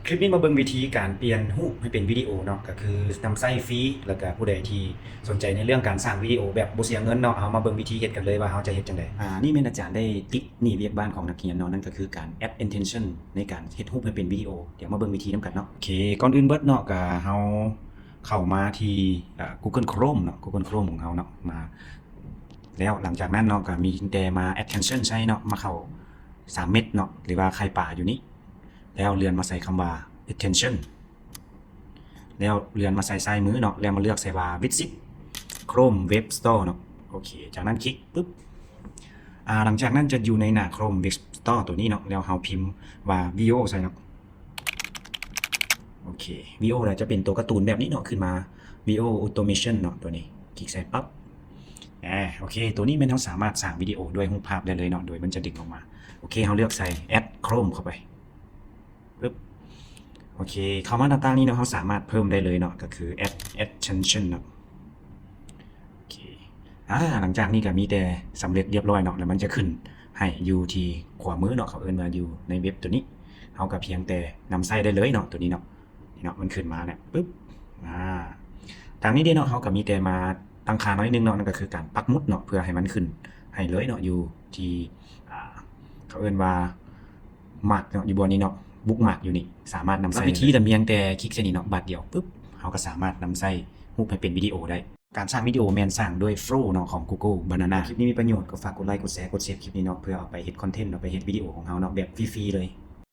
ຄລິບນີ້ມາເບິ່ງວິທີການປ່ຽນຮູບໃຫ້ເປັນວິດີໂອເນາະ ກໍຄືນຳໃຊ້ຟຣີ ແລ້ວກໍຜູ້ໃດທີ່ສົນໃຈໃນເລື່ອງການສ້າງວິດີໂອແບບບໍ່ເສຍເງິນເນາະ ເຮົາມາເບິ່ງວິທີເຮັດກັນເລີຍວ່າເຮົາຈະເຮັດຈັ່ງໃດ. ອາ ນີ້ແມ່ນອາຈານໄດ້ຕິດໜີ້ວຽກບ້ານຂອງນັກຮຽນເນາະ ນັ້ນກໍຄືການ add extension ໃນການເຮັດຮູບໃຫ້ເປັນວິດີໂອ. ດຽວມາເບິ່ງວິທີນຳກັນເນາະ. ໂອເຄ ກ່ອນອື່ນເບິດເນາະ ກໍເຮົາເຂົ້າມາທີ່ ອາ Google Chrome ເນາະ Google Chrome ຂອງເຮົາເນາະ ມາ ແລ້ວຫຼັງຈາກນັ້ນເນາະ ກໍມີແຕ່ມາ extension ໃສ່ເນາະ ມາເຂົ້າສາມເມັດເນາະ ຫຼືວ່າໄຂ່ປາຢູ່ນີ້ ແລ້ວເລື່ອນມາໃສ່ຄຳວ່າ extension ແລ້ວເລື່ອນມາໃສ່ຊ້າຍມືເນາະ ແລ້ວມາເລືອກໃສ່ວ່າ visit Chrome Web Store ເນາະ. ໂອເຄ ຈາກນັ້ນຄລິກປຶບ ອາ ຫຼັງຈາກນັ້ນຈະຢູ່ໃນໜ້າ Chrome Web Store ຕົວນີ້ເນາະ ແລ້ວເຮົາພິມວ່າ Veo ໃສ່ເນາະ. ໂອເຄ Veo ລະຈະເປັນຕົວກາຕູນແບບນີ້ເນາະ ຂຶ້ນມາ Veo Automation ເນາະ ຕົວນີ້ ຄລິກໃສ່ປັບ ອາ ໂອເຄ ຕົວນີ້ແມ່ນເຮົາສາມາດສ້າງວິດີໂອດ້ວຍຮູບພາບໄດ້ເລີຍເນາະ ໂດຍມັນຈະດຶງອອກມາ. ໂອເຄ ເຮົາເລືອກໃສ່ Add Chrome ເຂົ້າໄປ ປຶບ ໂອເຄ ເຂົ້າມາໜ້າຕ່າງນີ້ເນາະ ເຮົາສາມາດເພີ່ມໄດ້ເລີຍເນາະ ກໍຄື Add Extension ເນາະ. ໂອເຄ ອາ ຫຼັງຈາກນີ້ກໍມີແຕ່ສຳເລັດລຽບຮ້ອຍເນາະ ແລ້ວມັນຈະຂຶ້ນໃຫ້ຢູ່ທີ່ຂວາມືເນາະ ເຂົາເອີ້ນວ່າຢູ່ໃນເວັບຕົວນີ້ ເຮົາກໍພຽງແຕ່ນຳໃຊ້ໄດ້ເລີຍເນາະ ຕົວນີ້ເນາະ ນີ້ເນາະ ມັນຂຶ້ນມາແລ້ວປຶບ ອາ ທາງນີ້ເດ້ເນາະ ເຮົາກໍມີແຕ່ມາຕັ້ງຄ່າໜ້ອຍໜຶ່ງເນາະ ນັ້ນກໍຄືການປັກໝຸດເນາະ ເພື່ອໃຫ້ມັນຂຶ້ນໃຫ້ເລີຍເນາະ ຢູ່ທີ່ ອາ ເຂົາເອີ້ນວ່າ Mark ເນາະ ຢູ່ບ່ອນນີ້ເນາະ Bookmark ຢູ່ນີ້ ສາມາດນຳໃຊ້ ວິທີລະພຽງແຕ່ຄລິກໃສ່ນີ້ເນາະ ບາດດຽວປຶບ ເຮົາກໍສາມາດນຳໃຊ້ຮູບໃຫ້ເປັນວິດີໂອໄດ້. ການສ້າງວິດີໂອແມ່ນສ້າງດ້ວຍ Flow ເນາະ ຂອງ Google Banana. ຄລິບນີ້ມີປະໂຫຍດ ກໍຝາກກົດໄລ ກົດແຊ ກົດເຊບຄລິບນີ້ເນາະ ເພື່ອເອົາໄປເຮັດຄອນເທັນ ເອົາໄປເຮັດວິດີໂອຂອງເຮົາເນາະ ແບບຟຣີໆເລີຍ.